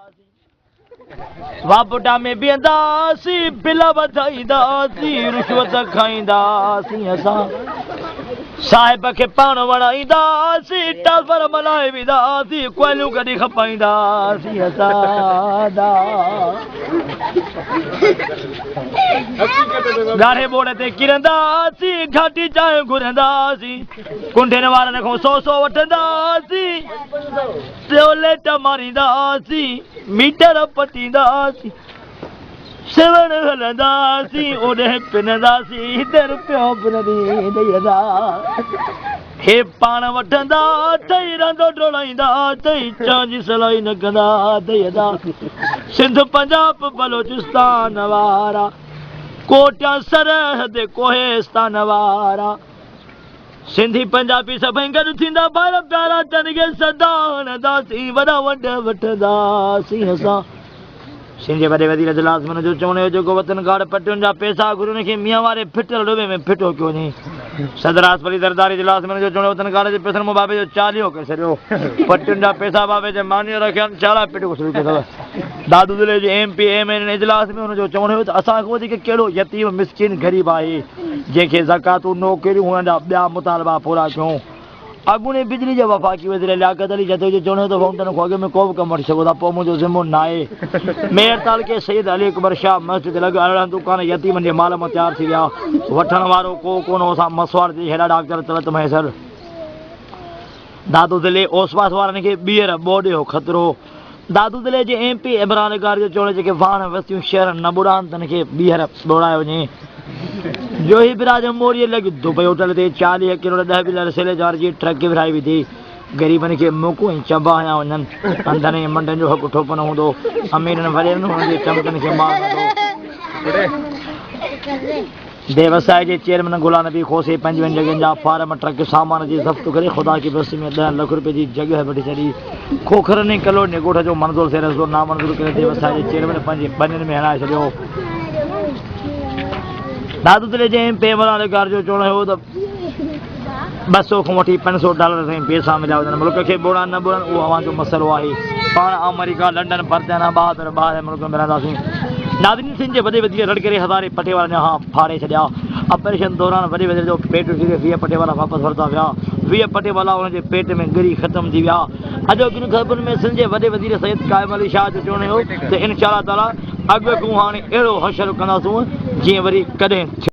هونداسين. واپڊا ۾ بيهنداسين، بل وڌائينداسين، رشوت کائينداسين اسان. صاحب کي پاڻ وڻائينداسين، ٽالپر ملائي وينداسين، ڪوئليون ڪڍي کپائينداسين اسان. ڳاڙهي ٻوڙ تي ڪرنداسين، گهاٽي چانهه گهرنداسين، ڪنڊين وارن کان سو سو وٺنداسين، ٽيوليٽ مارينداسين، ميٽر پٽينداسين، سيوهڻ هلنداسين، اوڏهين پننداسين، هتي رپيو به نه ڏيندئي ادا. هي پاڻ وٺندا اٿئي، رندو ڊوڙائيندا اٿئي، چانهه جي سلائي نه ڪندا اٿئي ادا. سنڌ پنجاب بلوچستان وارا، ڪوٽيا سرحد ڪوهستان وارا. سنڌي پنجابي سڀئي گڏ ٿيندا ڀائر پيارا تن کي سدا هڻنداسين وڏا وڍ وٺنداسين اسان. سنڌ جي وڏي وزير اجلاس ۾ ان جو چوڻ هيو جيڪو وطن گارڊ پٽين جا پيسا گهري ان کي ميان واري ڦٽل ڏوبي ۾ ڦٽو ڪيو وڃي. صدر آصف علي زرداري اجلاس ۾ ان جو چوڻ هيو وطن گارڊ جي پيسن مون بابي جو چاليهو ڪري ڇڏيو. پٽين جا پيسا بابي جي مانيء رکيا آهن ڇا لاء پٽ شروع ڪيو اٿو. دادو ضلعي جي ايم پي ايم اين اجلاس ۾ ان جو چوڻ هيو ته اسان کان وڌيڪ ڪهڙو يتيم مسڪين غريب آهي جنهن کي زڪواتون نوڪريون هئڻ جا ٻيا مطالبا پورا ڪيون. اڳوڻي بجلي جي وفاقي وزير لياقت علي جتوئي جو چوڻ هيو ته فائونٽن کان اڳ ۾ ڪو به ڪم وٺي سگهو ٿا پوء منهنجو ذمو ناهي. ميئر تعلقي سيد علي اڪبر شاهه مسجد لڳ 18 دڪان يتيمن جي مال مان تيار ٿي ويا وٺڻ وارو ڪو ڪونه هو اسان مسواڙ تي هيڏا ڊاڪٽر طلعت مهيسر دادو ضلعي اوس پاس وارن کي ٻيهر ٻوڏ جو خطرو دادو ضلعي جي ايم پي عمران لغاري جو چوڻ جيڪي واهڻ وستيون شهر نه ٻوڙائن تن کي ٻيهر ٻوڙايو وڃي. جوهي براج موريء لڳ دبئي هوٽل تي 40 ڪروڙ ڏهه بلر سيلي جار جي ٽرڪ ورهائي وڌي. غريبن کي موڪون ۽ چنبا هنيا وڃن. انڌن ۽ منڊن جو حق ٺوپ نه هوندو. اميرن وڏيرن هنن جي چمچن کي مار ڏيندو. ديوسائي جي چيئرمين غلام نبي کوسي پنجويهن جڳهين جا فارم ٽرڪ سامان جي ضبط ڪري خدا کي بستي ۾ ڏهن لک روپين جي جڳهه وٺي ڇڏي. کوکرن ۽ ڪلوڙين جي ڳوٺ جو منظور ٿيل رستو نامنظور ڪري ديوسائي جي چيئرمين پنهنجي ٻنين ۾ هڻائي ڇڏيو. دادو ضلعي جي ايم پي اي عمران لغار جو چوڻ هيو ته 200 کان وٺي 500 ڊالر تائين پيسا مليا وڃن ملڪ کي ٻوڙان نه ٻوڙان اهو اوهان جو مسئلو آهي پاڻ آمريڪا لنڊن برطانيا ٻاهر ٻاهرين ملڪن ۾ رهنداسين ناظرين سنڌ جي وڏي وزير رڙ ڪري هزارين پٽي وارن جا هانء ڦاڙي ڇڏيا آپريشن دوران وڏي وزير جو پيٽ چيري 20 پٽي والا واپس ورتا ويا 20 پٽي والا ان جي پيٽ ۾ ڳري ختم ٿي ويا اڄوڪين خبرن ۾ سنڌ جي وڏي وزير سيد قائم علي شاهه جو چوڻ هيو ته انشاء الله تعالي اڳ کان هاڻي اهڙو حشر ڪنداسون جيئن وري ڪڏهن